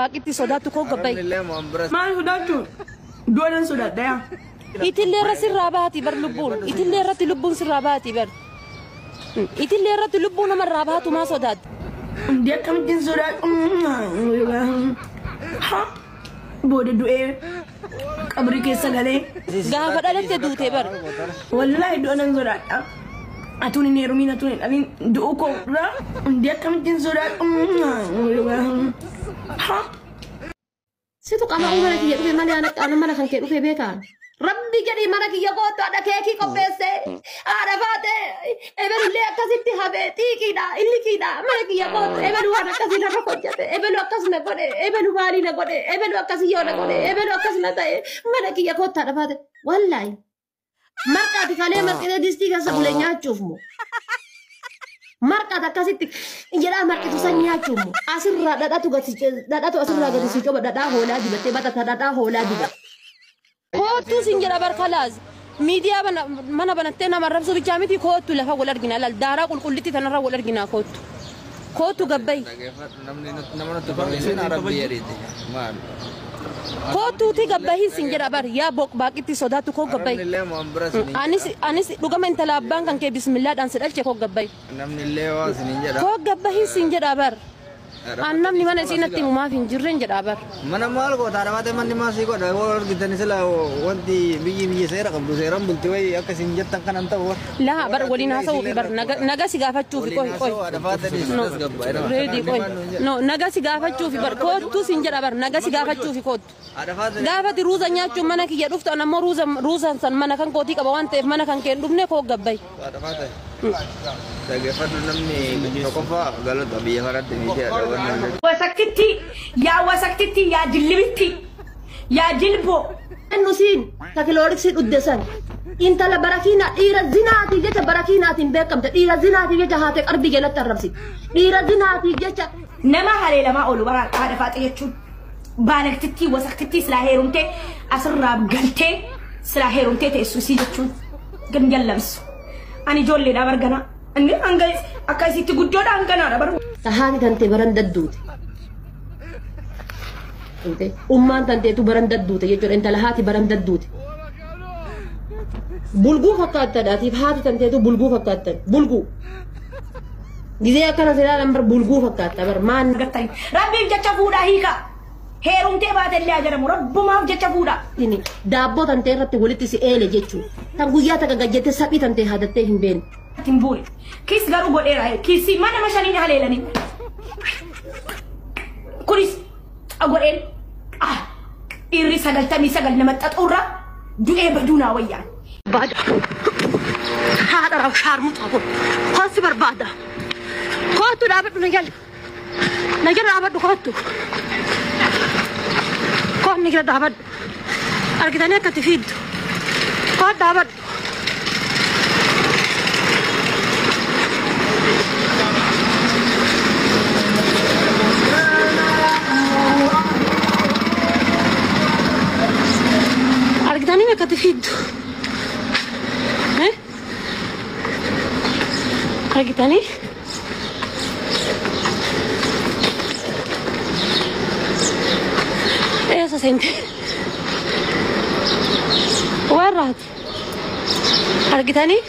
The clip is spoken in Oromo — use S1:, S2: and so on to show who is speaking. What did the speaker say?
S1: Waaqitti sodaattu koo gabbayi.
S2: Maal sodaachuun? Du'a nan sodaadha yaa.
S1: Itillee irra sirraa baati bar lubbuun. Itillee irratti lubbuun sirraa baati bar. Itillee irratti lubbuu namarraa baatu maa sodaatti?
S2: Hundi akkamittiin sodaadhu? Ha! Booda du'ee qabrii keessa galee.
S1: Gaafa dhalatte duute bar.
S2: Wallaahi du'a nan sodaadha. Atuun hin heerumiin atuun hin dhalin du'uu koo irraa hundi akkamittiin sodaadhu? Ha!
S3: Situ qama'uu mana kiyya dhufe malee ana mana kan kee dhufe beekaa. Rabbi jedhii mana kiyya kootu haadha keekii qopheesse. Haadha faate ebelullee akkasitti hafe xiiqiidha illikiidha mana kiyya kootu ebelu waan akkasii narra hojjete ebelu akkas na godhe ebelu maalii na godhe ebelu akkasii yoo na godhe ebelu akkas na ta'e mana kiyya kootu haadha faate wallaahi. Marqaati kalee marqitee distii keessa bule nyaachuuf moo? Marqaati akkasitti jedhaa marqitu san nyaachuuf moo? Asirraa dhadhatu gadi dhadhatu asirraa gadi si coba dhadhaa hoolaa dibattee batata dhadhaa hoolaa dibatte.
S1: Koottuu sin jedha bar kalaas. Miidiyaa mana banattee nama arrabsuu bichaa miti koottu lafa wal argina laal daaraa qulqullitti tanarra wal arginaa koottu. Koottu gabbayi. Koottuuti gabbahiin sin jedha bar yaa baaqitti sodaattu koo gabbayi. Anis anis dhugama intala abbaan kan kee bismillaadhaan si dhalche koo gabbayi. Koo gabbahiin sin jedha bar. An namni mana isii natti himu maaf hin jirreen jedha bar.
S4: Mana maal goota dhabaate manni maal sii godha yoo argitan sila wanti biyyi biyya seera qabdu seeraan bulti wayi akka isin jettan kanan ta'u.
S1: Laa bar waliin haasa'uu fi bar naga si gaafachuu fi qoy qoy. No, ready qoy. No, naga si gaafachuu fi bar koottu sin jedha bar naga si gaafachuu fi koottu. Gaafati ruuza nyaachuun mana kiyya dhuftu an ammoo ruuza ruuzaan san mana kan kootii qaba waan ta'eef mana kan kee hin dhufne koo gabbayi.
S4: Dhaggeeffadhu namni tokkoffaa galata biyya kanatti miidiyaadha wanni.
S2: Wasaktitti yaa wasaktitti yaa jillibitti yaa jilboo.
S3: Nusiin takilooriksii dhudde san intala barakiina dhiira zinaatii jecha barakiinaatiin beekamte dhiira zinaatii jecha haatee qarbii jalatti arrabsite dhiira zinaatii jecha.
S2: Nama haleelamaa oolu bara haadha faaxee jechuun baalaktittii wasaktittii silaa heerumtee asirraa galtee silaa heerumtee teessu isii jechuun ganjallamsu. Ani ijoolleedha bargana. Inni hanga akka isitti guddoodha hanganaadha bar.
S3: Haati tantee baran dadduute. Ummaan tanteetu baran dadduute jechuudha intala haati baran dadduute. Bulguu fakkaattadhaatiif haati tanteetu bulguu fakkaattan bulguu. Gizee akkana silaalan bar bulguu fakkaatta bar maan.
S2: Argattani. Rabbiif jecha fuudhaa hiika. Heerumtee baatellee haa jedhamu rabbumaaf jecha fuudhaa.
S3: Daabboo tantee irratti walitti si eele jechuudha. Tan guyyaa takka gajjattee saphii tantee haadattee hin beekne.
S2: Hin buune. Kiis garuu godheera. Kiisii mana mashaniin haleelanii. Kunis godheen dhiirri 99 nama xaxuurra du'ee baduu naa wayyaan.
S3: Barbaada. Haadha raw shaarmuxaa kun. Koossi barbaada. Koottu dhaabadhu na jala. Na jala dhaabadhu koottu. Koonni jala dhaabadhu. Argitanii akka itti fiiddu. Koot dhaabadhu. Argitanii akka itti fiiddu. Argitanii? Eessa seente? Warraati. Argitanii?